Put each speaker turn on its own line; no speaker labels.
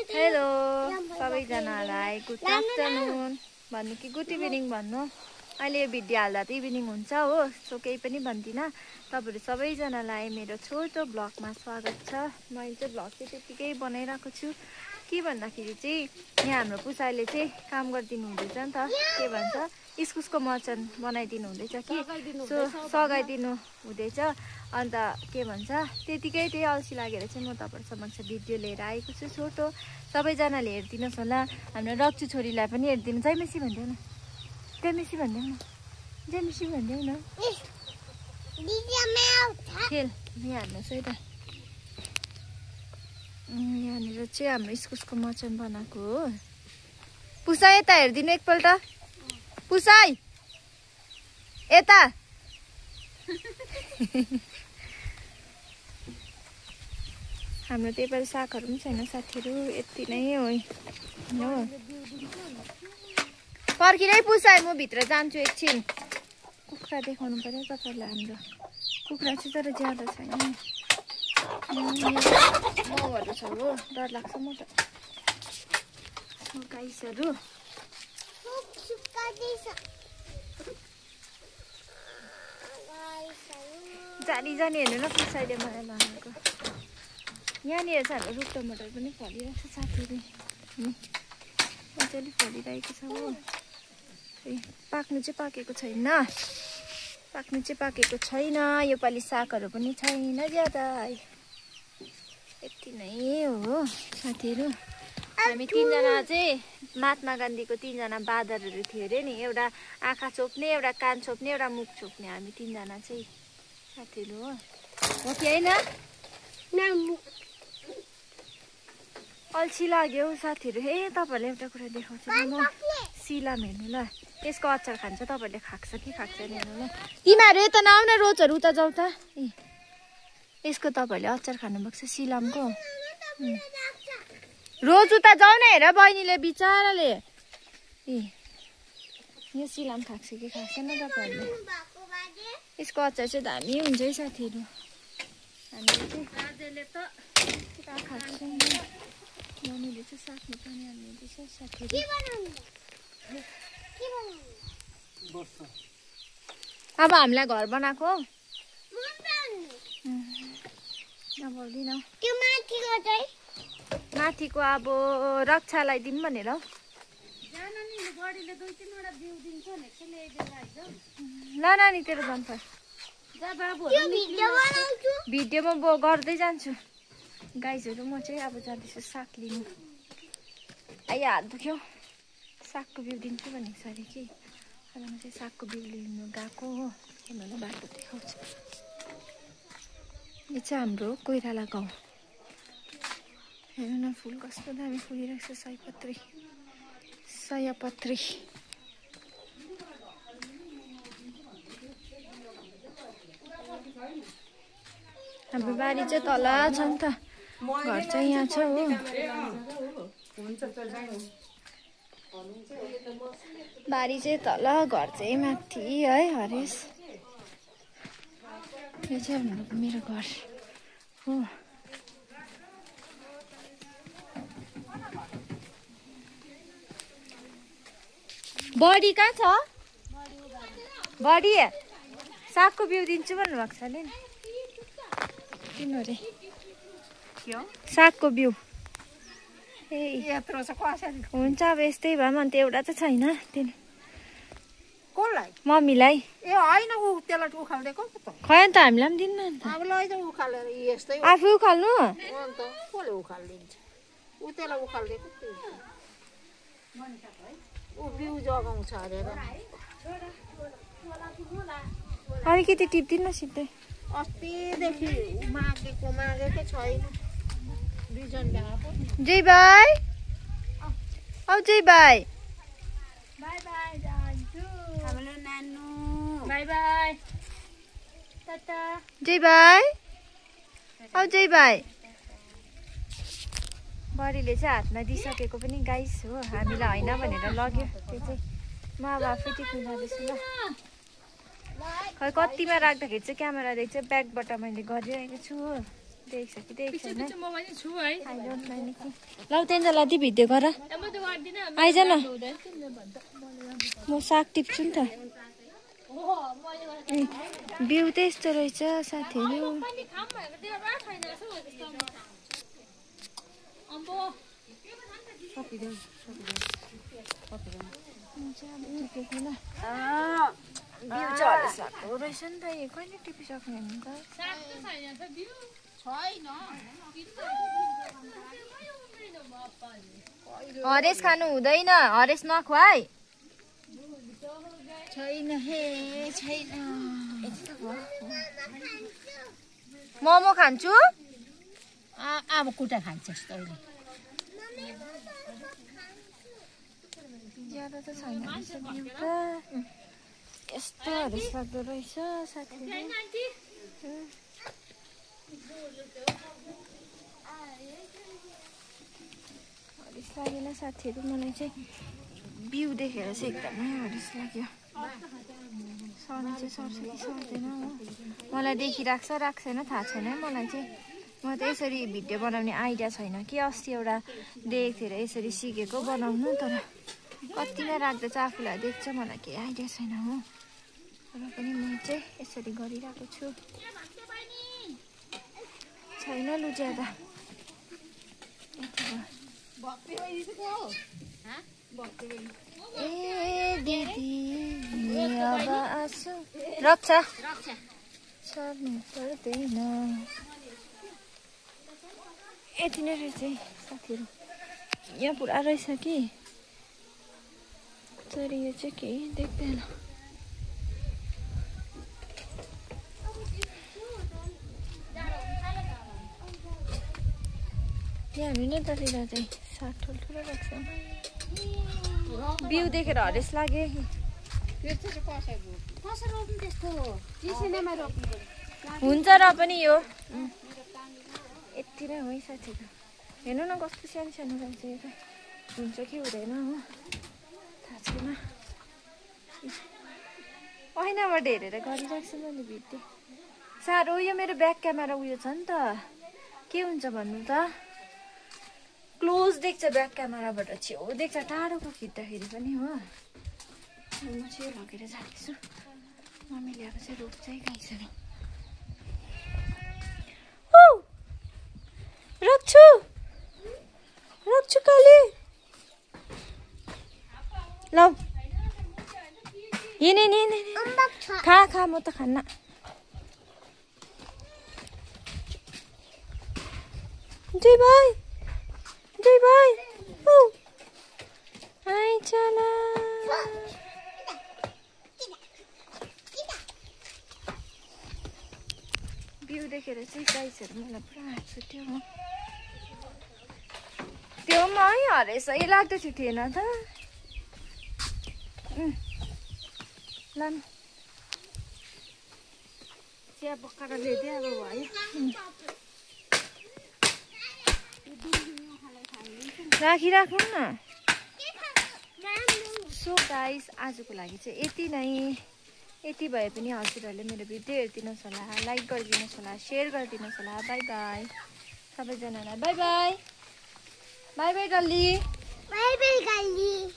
Hello सबैजनालाई good afternoon भन्नु कि गुड इभिनिङ भन्नु। अहिले यो भिडियो हाल्दा त इभिनिङ हुन्छ हो, सो केही पनि भन्दिनँ। तपाईँहरू सबैजनालाई मेरो छोटो ब्लगमा स्वागत छ। मैले चाहिँ ब्लग चाहिँ त्यतिकै बनाइरहेको छु। के भन्दाखेरि चाहिँ यहाँ हाम्रो पुसाइले चाहिँ काम गरिदिनु हुँदैछ नि त, के भन्छ इस्कुसको मर्चन बनाइदिनु हुँदैछ कि, सो सघाइदिनु हुँदैछ। अन्त के भन्छ त्यतिकै त्यही अल्छी लागेर चाहिँ म तपाईँहरू समक्ष भिडियो लिएर आएको छु छोटो। सबैजनाले हेरिदिनुहोस् होला, हाम्रो रक्चु छोरीलाई पनि हेरिदिनु। जय मेसी भनिदेऊ न, जय मेसी भनिदेऊ न, जय मेसी भनिदेऊ न। खेल यहाँ हाल्नुहोस् है त। यहाँनिर चाहिँ हाम्रो इस्कुसको मर्चन बनाएको हो। पुसा यता हेरिदिनु एकपल्ट, पुसाई यता। हाम्रो त्यही पालि सागहरू पनि छैन साथीहरू, यति नै हो। पर्खिनै पुसाई, म भित्र जान्छु एकछिन। कुखुरा देखाउनु पर्यो तपाईँहरूलाई। हाम्रो कुखुरा चाहिँ तर ज्यादा छैन, माउहरू छ हो, डर लाग्छ म त। गाइसहरू जानी हेर्नु न, पुसाइले मलाई भनेको। यहाँनिर चाहिँ हाम्रो रुख टमाटर पनि फलिरहेको छ साथीहरू, मजाले फलिरहेको छ हो। पाक्नु चाहिँ पाकेको छैन, योपालि सागहरू पनि छैन ज्यादा, यति नै हो साथीहरू। हामी तिनजना चाहिँ महात्मा गान्धीको तिनजना बाँदरहरू थियो अरे नि, एउटा आँखा छोप्ने, एउटा कान छोप्ने, एउटा मुख छोप्ने, हामी तिनजना चाहिँ साथीहरू हो कि होइन? अल्छी लाग्यो साथीहरू। हे तपाईँहरूले एउटा कुरा देखाउँछु म, सिलाम हेर्नु ल, यसको अचार खान्छ तपाईँहरूले, खान्छ कि खाँदैन हेर्नु ल। तिमीहरू यता नआउ न, रोजहरू उता जाऊ त। ए यसको तपाईँहरूले अचार खानुभएको छ सिलामको। रोज उता जाऊ न, हेर बहिनीले बिचाराले। ए यो सिलाम खान्छ कि खाँदैन तपाईँहरूले? यसको अचार चाहिँ दामी हुन्छ है साथीहरू। हामीले चाहिँ खान्छौँ, मम्मीले चाहिँ साथमा पनि हाल्नुहुँदैछ साथीहरू। अब हामीलाई घर बनाएको नबोल्दिन। माथिको अब रक्षालाई दिउँ भनेर। ल नानी तेरो जम्पर भिडियोमा गर्दै जान्छु। गाइजहरू म चाहिँ अब जाँदैछु साग लिनु। आइया हात दुख्यो, सागको बिउ दिन्छु भनेको छ अरे कि, अब म चाहिँ सागको बिउ लिनु गएको हो। हेर्नु बाटो देखाउँछु। यो चाहिँ हाम्रो कोइराला गाउँ। हेर्नु न फुल कस्तो दामी फुलिरहेको छ, सयपत्री। हाम्रो बारी चाहिँ तल छ नि त, घर चाहिँ यहाँ छ हो। बारी चाहिँ तल, घर चाहिँ माथि है हरेस। यो चाहिँ मेरो घर हो। बडी कहाँ छ? बडी सागको बिउ दिन्छु भन्नुभएको छ अरे नि, किन अरे सागको बिउ। ए हुन्छ अब यस्तै भए पनि, अन्त एउटा त छैन मम्मीलाई।
ए होइन, ऊ त्यसलाई उखाल्दिएको
खै अन्त हामीलाई पनि दिन्न अन्त।
अब लैजाऊ उखालेर, यस्तै
आफै उखाल्नु
अन्त कसले उखालिदिन्छ? ऊ त्यसलाई उखालिदिएको, ऊ बिउ जगाउँछ अरे।
अलिकति टिप्दिन सिधै।
अस्तिदेखि मागेकै छैन, बिजन ल्याएको।
जय भाइ, औ जय भाइ,
बाई बाई जान्छु हाम्रो नानु,
बाई बाई टाटा। जय भाइ, औ जय भाइ। बडीले चाहिँ हातमा दिइसकेको पनि गाइस हो, हामीलाई होइन भनेर लग्यो। त्यो चाहिँ म अब आफै टिप्नु जाँदैछु ल। खै कतिमा राख्दाखेरि चाहिँ क्यामेरा देख्छ, ब्यागबाट मैले गरिरहेको छु हो। देख्छ कि देख्दैन
म पनि छु है
आई डोन्ट नो एनिथिङ ल तेन्जला दी भिडियो गर
म त गर्दिन
आइज न म साग टिप्छु नि त बिउ त यस्तो रहेछ साथीहरू
पनि खाम भनेको त्यो एउटा छैन यसो त्यस्तोमा अम्बो
बिउ चाहिँ हरेस लाग्दो रहेछ नि त यो कहिले टिपिसक्ने नि त
साग त छैन त बिउ
हरेस खानु हुँदैन हरेस नखुवा है
छैन हे छैन
मोमो खान्छु
अब कुटा खान्छस् तैँले
ज्यादा त छैन रहेछ बिउ त यस्तो हरेस लाग्दो रहेछ साथीहरू हरेस लागेन साथीहरू मलाई चाहिँ बिउ देखेर चाहिँ एकदमै हरेस लाग्यो सर्नु चाहिँ सर्छ कि सर्दैन हो मलाई देखिराख्छ राख्दैन थाहा छैन है मलाई चाहिँ म त यसरी भिडियो बनाउने आइडिया छैन कि अस्ति एउटा देखेर यसरी सिकेको बनाउनु तर कतिमा राख्दा चाहिँ आफूलाई देख्छ मलाई केही आइडिया छैन हो तर पनि म चाहिँ यसरी गरिरहेको छु छैन लु ज्यादा ए दिदी अब आँसु रक्छ सर्नु पर्दैन यति नै रहेछ है साथीहरू यहाँ पुरा रहेछ कि तर यो चाहिँ केही देख्दैन यहाँ हामी नै ततिर चाहिँ साग ठुल्ठुलो राख्छ बिउ देखेर हरेस लाग्यो हुन्छ र पनि यो यति नै हो है साथीहरू हेर्नु न कस्तो सानो सानो रहेछ यो त हुन्छ कि हुँदैन हो थाहा छैन ऐनाबाट हेरेर गरिरहेको छु मैले भिडियो साह्रो यो मेरो ब्याक क्यामेरा उयो छ नि त के हुन्छ भन्नु त क्लोज देख्छ ब्याक क्यामेराबाट छेउ देख्छ टाढोको खिच्दाखेरि पनि हो म चाहिँ लगेर जाँदैछु मम्मीले अब चाहिँ रोक्छ है गाईसँग रोक्छु काली ल हिँड खा म त खान्न जय भाइ आइ चला बिउ देखेर चाहिँ गाइसहरू मलाई पुरा हाँस उठ्यो म त्यो म है हरेस है लाग्दो थिएन त ल चिया पकाएर ल्याइदिए अब भयो राखिराखौँ न सो गाइस आजको लागि चाहिँ यति नै यति भए पनि हजुरहरूले मेरो भिडियो हेरिदिनुहोस् होला लाइक गरिदिनुहोस् होला सेयर गरिदिनुहोस् होला बाई बाई सबैजनालाई बाई बाई डल्ली